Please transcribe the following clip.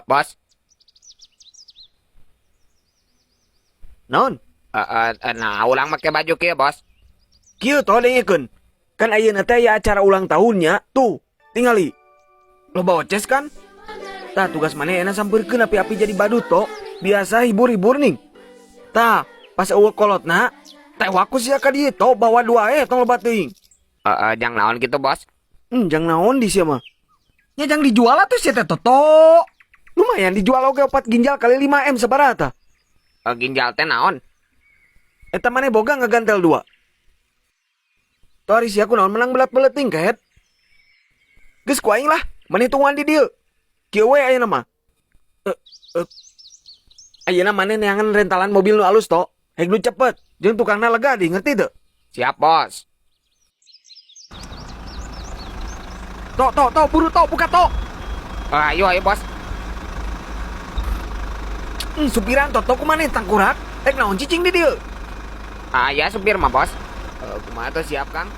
Bos. Naon? Nah, ulang make baju kieu, Bos. Kieu to dengekeun. Kan ayeuna teh aya acara ulang tahunnya. Tuh, tingali. Loba oces kan? Tah tugas maneh enak sampeurkeun api-api jadi badut to. Biasa hibur-hibur ning. Tah, pas eueuh kolotna, tewak ku sia ka dieu to bawa dua tong loba teuing. Jang naon gitu, Bos? Jang naon di sia mah? Nya jang dijual atuh sia teh Toto. Lumayan dijual oge 4 ginjal kali 5 M sabaraha tah? Ginjal teh naon? Eta maneh boga ngagantel 2. Tuh ari sia kunaon menang belat-beleting kehet. Geus ku aing lah, maneh tungguan di dieu. Kieu we ayeuna mah. Ayeuna maneh neangan rentalan mobil nu alus to. Hek nu cepet, jeung tukangna lega di, ngerti teu? Siap, Bos. To, to, to, buru to, buka to. Ayo, ayo, Bos. Supiran toto kumaneh tangkurak? Rek naon cicing di dieu? Ah, ya supir mah, Bos. Kumaha tuh siap, Kang?